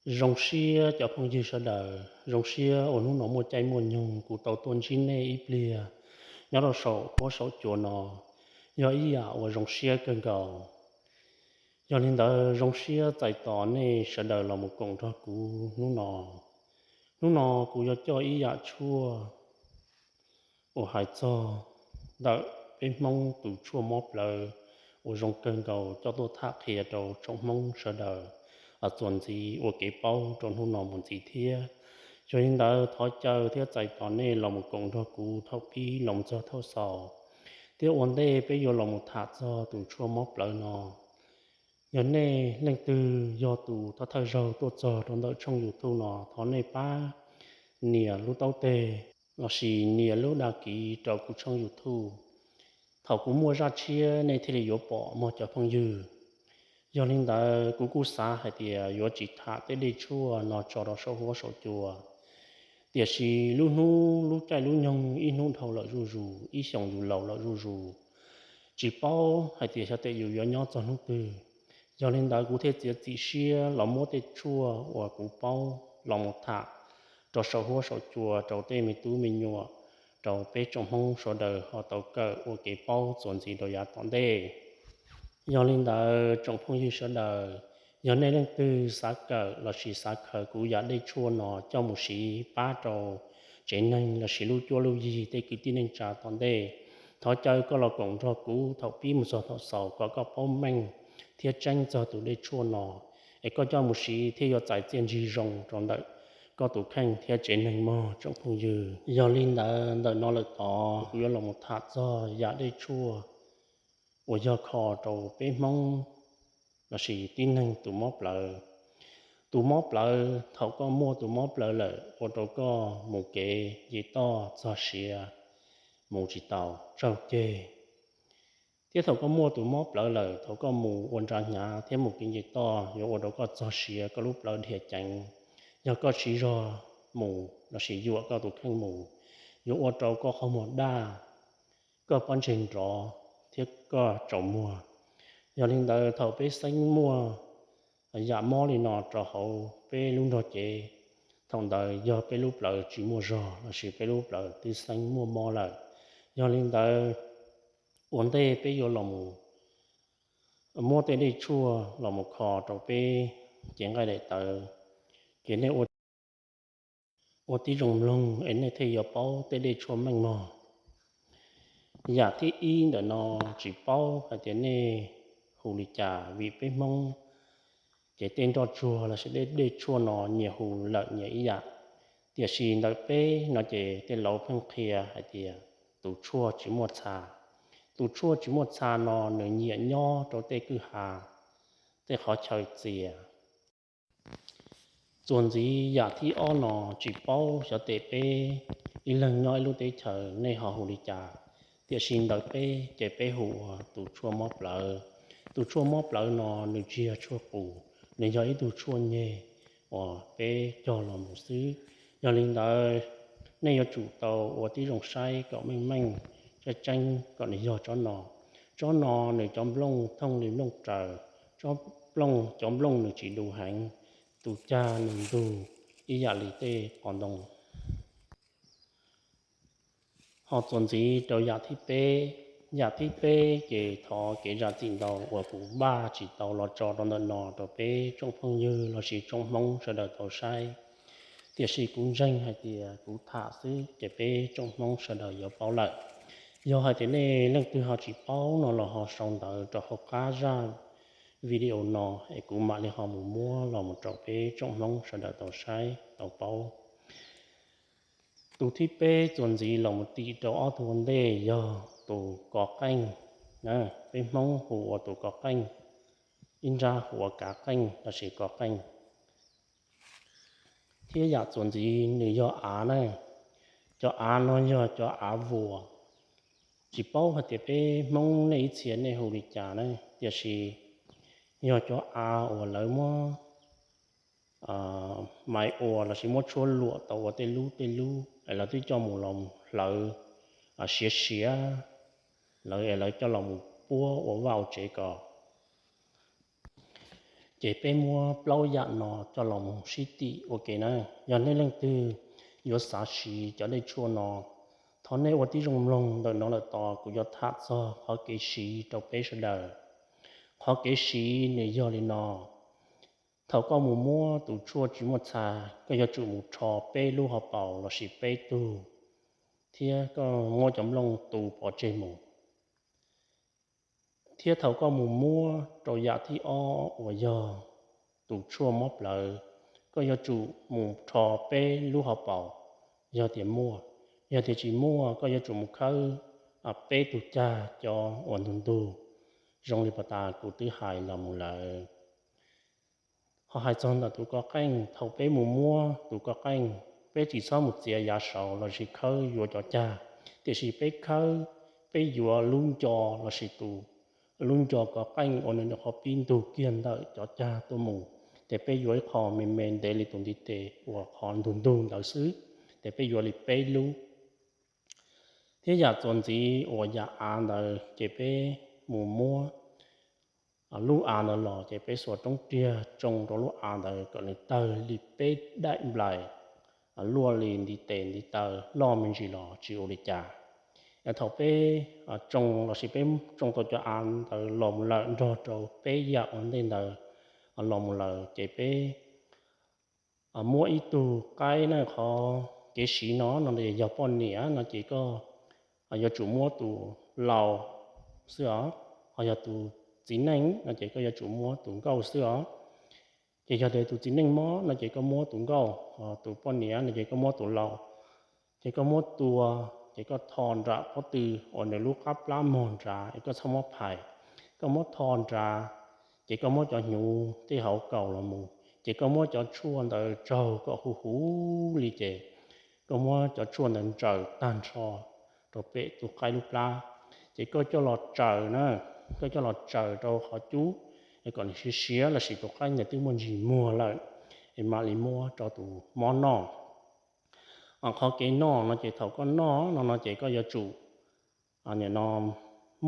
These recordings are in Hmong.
Zoo siab cov phooj ywg sawv daws, zoo siab uas hnub no muaj caij muaj nyoog kuv tau tuaj ntsib nej ib pliag nyob rau saum huab saum cua no, yog ib yam uas zoo siab kawg nkaus. Yog li ntawd zoo siab txais tos nej sawv daws los mus koom nrog kuv hnub no. Hnub no kuv yuav coj ib yam tshuaj uas hais txog ntawm peb Hmoob tus tshuaj mob plawv uas zoo kawg nkaus coj tuaj tham qhia rau tsoom Hmoob sawv daws txuas ntxiv ua kev paub rau hnub no mus ntxiv thiab. Yog li ntawd thov caw thiab txais tos nej los mus koom nrog kuv thaum pib los txog thaum xaus, thiab ua ntej peb yuav los mus tham txog tus tshuaj mob plawv no. Yog nej leej twg yog tus thawj thawj zaug tuaj txog rau ntawm tshooj YouTube no, thov nej pab nias lub taub teg lossis nias lub dag kiv rau kuv tshooj YouTube. Thaum kuv muaj zaj tshiab nej thiaj li yuav pom mog cov phooj ywg. Yog li ntawd kuv kuj xav hais tias yuav tsis tham tej dej tshuaj no tso rau saum huab saum cua, tiam sis lub hnub lub caij lub nyoog ib hnub dhau lawm zuj zus, ib xyoos yus laus lawm zuj zus, tsis paub hais tias xyov tias yus yuav nyob txog hnub twg. Yog li ntawd kuv thiaj txiav txim siab los muab tej tshuaj uas kuv paub los mus tham rau saum huab saum cua rau tej me tub me nyuam, rau peb tsoom Hmoob sawv daws ho tau kawm ua kev paub txuas ntxiv rau yav tom ntej. Yog li ntawd tsoom phooj ywg sawv daws, yog nej leej twg xav kawm lossis xav khaws kuv yam dej tshuaj no coj mus siv pab rau tsev neeg lossis lub cuab lub yig tej kwv tij neej tsa tom ntej, thov caw koj los koom nrog kuv thaum pib mus txog thaum xaus kom koj paub meej thiab tseeb txog tus dej tshuaj no, es koj coj mus siv thiaj yuav txais txiaj ntsig zoo rau ntawm koj tus kheej thiab tsev neeg mog tsoom phooj ywg. Yog li ntawd ntawm no lawm tod kuv yuav los mus tham txog yam dej tshuaj uas yog kho rau peb Hmoob lossis tib neeg tus mob plawv. Tus mob plawv, thaum koj muaj tus mob plawv lawm ua rau koj mus kev nce toj txog siav, mus tsis tau, tsaug ceg. Thiab thaum koj muaj tus mob plawv lawm, thaum koj mus ua nra hnyav thiab mus kev nce toj yuav ua rau koj txog siav, koj lub plawv dhia ceev. Yog koj siv zog mus lossis yuam koj tus kheej mus, yuav ua rau koj qhov muag daj, koj pob ntseg nrov thiab koj tsaus muag. Yog li ntawd thaum peb xeeb muaj yam mob li no rau hauv peb lub nrog cev, thaum ntawd yog peb lub plawv tsis muaj zog lossis peb lub plawv twb xeeb muaj mob lawm. Yog li ntawd ua ntej peb yuav los mus muab tej dej tshuaj los mus kho rau peb cev nqaij daim tawv, ces nej ua tib zoo mloog es nej thiaj yuav paub tej dej tshuaj meej mog. Yam thib ib ntawm no tsis paub hais tias nej hu li cas, vim peb Hmoob ces tej nroj tsuag lossis tej dej tshuaj no nyias hu lawm nyias ib yam. Tiam sis ntawm peb no ces tej laus pheej qhia hais tias tus tshuaj tsis muaj txha. Tus tshuaj tsis muaj txha no nws nyiam nyob rau tej kwj ha, tej qhov chaw txias. Txuas ntxiv yam thib ob no tsis paub xyov tes peb ib leeg nyob ib lub teb chaws nej ho hu li cas, tiam sis ntawm peb ces peb hu ua tus tshuaj mob plawv. Tus tshuaj mob plawv no nws tsis yog tshuaj qus, nws yog ib tug tshuaj nyeg uas peb cog los mus xwb. Yog li ntawd nej yuav tsum tau ua tib zoo saib kom meej meej, tseeb tseeb kom nws yog tsob no. Tsob no nws cov nplooj thooj li nplooj raws, tsob nplooj, cov nplooj nws tsis du heev, tus cag nws ntug ib yam li tej qos ntoo. Ho txuas ntxiv rau yam thib peb. Yam thib peb ces thov kev zam txim ntau uas kuv npaj tsis tau los tso rau ntawm no rau peb tsoom phooj ywg lossis tsoom Hmoob sawv daws tau saib. Tiam sis kuv ntseeg hais tias kuv tham xwb ces peb tsoom Hmoob sawv daws yuav paub lawm. Yog hais tias nej leej twg ho tsis paub no los ho sau ntawv rau hauv qab zaj video no es kuv mam li ho mus muab los mus rau peb tsoom Hmoob sawv daws tau saib tau paub. Tus thib peb txuas ntxiv los mus tim rau ob tug ua ntej yog tus kov qeej. Peb Hmoob hu ua tus kov qeej, ib nrab hu ua kav qeej lossis kov qeej. Thiab yam txuas ntxiv nws yog av na. Cov av no yog cov av vuas. Tsis paub hais tias peb Hmoob nej ib txhia nej hu li cas na, tiam sis yog cov av uas lawv muab maiv ua lossis muab tshuab luam tau ua tej lub tej lub es lawv twb coj mus los hlawv siav siav, lawv es lawv coj los mus puab ua vaj ua tsev ko. Ces peb muab plaub yam no coj los mus sib tim ua ke na. Yog nej leej twg yuav xav siv cov dej tshuaj no, thov nej ua tib zoo mloog ntawm no lawm tos kuv yuav tham txog qhov kev siv rau peb sawv daws. Qhov kev siv nws yog li no: thaum koj mus muab tus tshuaj tsis muaj txha, koj yuav tsum mus rho peb lub hauv paus lossis peb tug, thiab koj muab cov nplooj tu pov tseg mus. Thiab thaum koj mus muab rau yam thib ob uas yog tus tshuaj mob plawv, koj yuav tsum mus rho peb lub hauv paus, yog tias muaj. Yog tias tsis muaj, koj yuav tsum mus khawb peb tug cag cov uas ntug ntug, zoo li pas tas kuv twb hais los mus lawm. Ho hais txog ntawm tus kov qeej, thaum peb mus muab tus kov qeej, peb tsis txhob mus txiav yav saud lossis khawb yuav cov cag, tiam sis peb khawb, peb yuav lub nco lossis tus, lub nco kov qeej uas nws nyuam qhuav pib ntug kiag ntawm cov cag tuaj mus, ces peb yuav ib qho me me ntev li tus ntiv tes uas qhov ntug ntug ntawd xwb, ces peb yuav li peb lub. Thiab yam txuas ntxiv uas yam av ntawd ces peb mus muab lub av ntawd los ces peb xuas roob riag tsoo rau lub av ntawd kom nws tawg li peb daim nplais, luaj li ntiv tes ntiv taw, loj me ntsis los tsis ua li cas. Thaum peb tsoo lossis peb tsoo tau cov av ntawd los mus lawm nrog rau peb yam ua ntej ntawd los mus lawm ces peb muab ib tug qaib na. Qhov kev siv no no yog poj niam no ces koj yuav tsum muab tus laus xwb os, ho yog tus txiv neej no ces koj yuav tsum muab tus nkauj xwb os. Ces yog tias tus txiv neej mob no ces koj muab tus nkauj, tus poj niam no ces koj muab tus laus. Ces koj muab tua, ces koj tho nram pob tw uas nws lub qab plab mog nrad es koj txhob muab phais. Koj muab tho nrad, ces koj muab cov hnyuv tej hauv kaus los mus, ces koj muab cov tshuaj ntawd tsaug kom huv huv li ces koj muab cov tshuaj ntawd ntsaws tag nrho rau pem tus qaib lub plab. Ces koj coj los tsaws na, koj coj los tsaws rau qhov cub es kom nws siav siav lossis tus qaib ntawd twb muaj ntsis muag lawm es mam li muab rau tus mob noj. Qhov kev noj no ces thaum koj noj no no ces koj yuav tsum nim no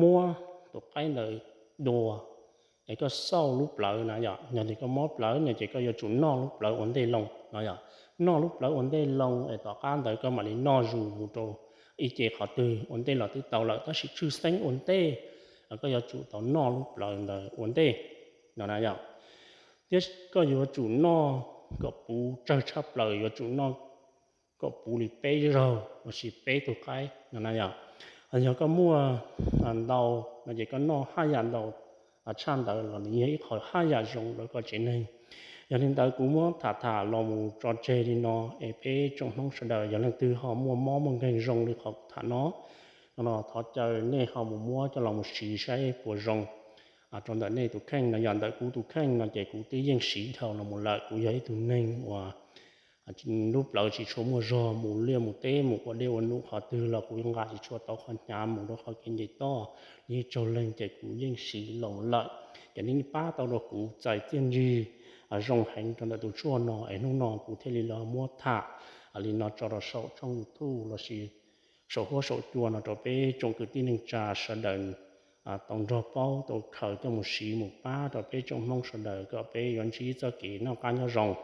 muab tus qaib ntawd dua es koj xauj lub plawv na yom. Yog tias koj mob plawv no ces koj yuav tsum noj lub plawv ua ntej loo no yom. Noj lub plawv ua ntej loo es tom qab ntawd koj mam li noj zus mus rau ib ce qhov twg ua ntej los twb tau lawm, tab sis tshwj xeeb ua ntej koj yuav tsum tau noj lub plawv ntawd ua ntej no na yom. Thiab koj yuav tsum noj kom puv tsawg tshaj plaws, yuav tsum noj kom puv li peb zaug lossis peb tug qaib no na yom. Yog koj muaj ntau no ces koj noj haj yam ntau tshaj ntawd los nws yog ib qho haj yam zoo rau koj tsev neeg. Yog li ntawd kuv muab tham tham los mus tso tseg li no es peb tsoom Hmoob sawv daws yog leej twg ho muaj mob muaj nkeeg zoo li qhov kuv tham no no thov caw nej ho mus muab coj los mus siv saib puas zoo rau ntawm nej tus kheej no. Yog ntawm kuv tus kheej no ces kuv twb yeej siv dhau los mus lawm. Kuv yog ib tug neeg uas lub plawv tsis tshua muaj zog, mus liaj mus teb mus ua dej ua num qhov twg los kuv nqa tsis tshua tau qhov hnyav mus rau qhov kev nce toj. Yeej tsaug leeg ces kuv yeej siv los lawm. Ces nej pab tau rau kuv txais txiaj ntsig zoo heev rau ntawm tus tshuaj no es hnub no kuv thiaj li los muab tham li no tso rau saum tshooj YouTube lossis saum huab saum cua no rau peb tsoom kwv tij neej tsa sawv daws tau nrog paub tau khaws coj mus siv mus pab rau peb tsoom Hmoob sawv daws kom peb yuav ntsib txoj kev noj qab nyob zoo.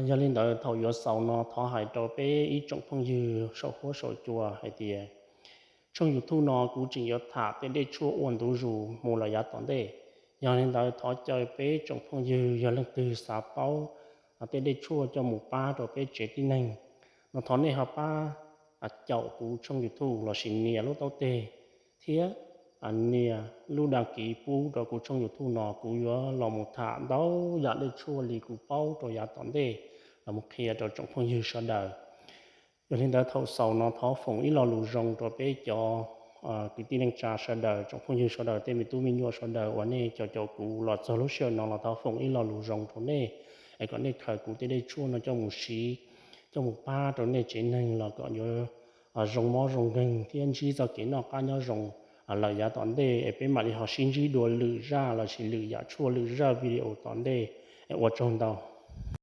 Yog li ntawd thaum yuav xaus no thov hais rau peb ib tsoom phooj ywg saum huab saum cua hais tias tshooj YouTube no kuv tseem yuav tham tej dej tshuaj ua ntu zus mus lawm yav tom ntej. Yog li ntawd thov caw peb tsoom phooj ywg yog leej twg xav paub tej dej tshuaj coj mus pab rau peb tsev tib neeg no thov nej ho pab caum kuv tshooj YouTube lossis nias lub taub teg thiab nias lub dag kiv pub rau kuv tshooj YouTube no. Kuv yuav los mus tham ntau yam dej tshuaj li kuv paub rau yav tom ntej los mus qhia rau tsoom phooj ywg sawv daws. Yog li ntawd thaum xaus no thov foom ib lo lus zoo rau peb cov kwv tij neej tsa sawv daws, tsoom phooj ywg sawv daws, tej me tub me nyuam sawv daws uas nej caum caum kuv los txog lub sij hawm no los thov foom ib lo lus zoo rau nej es kom nej khaws kuv tej dej tshuaj no coj mus siv, coj mus pab rau nej tsev neeg los kom yuav zoo mob zoo nkeeg thiab ntsib txoj kev noj qab nyob zoo lawm yav tom ntej es peb mam li ho sib ntsib dua lwm zaj lossis lwm yam tshuaj lwm zaj video tom ntej. Ua tsaug ntau.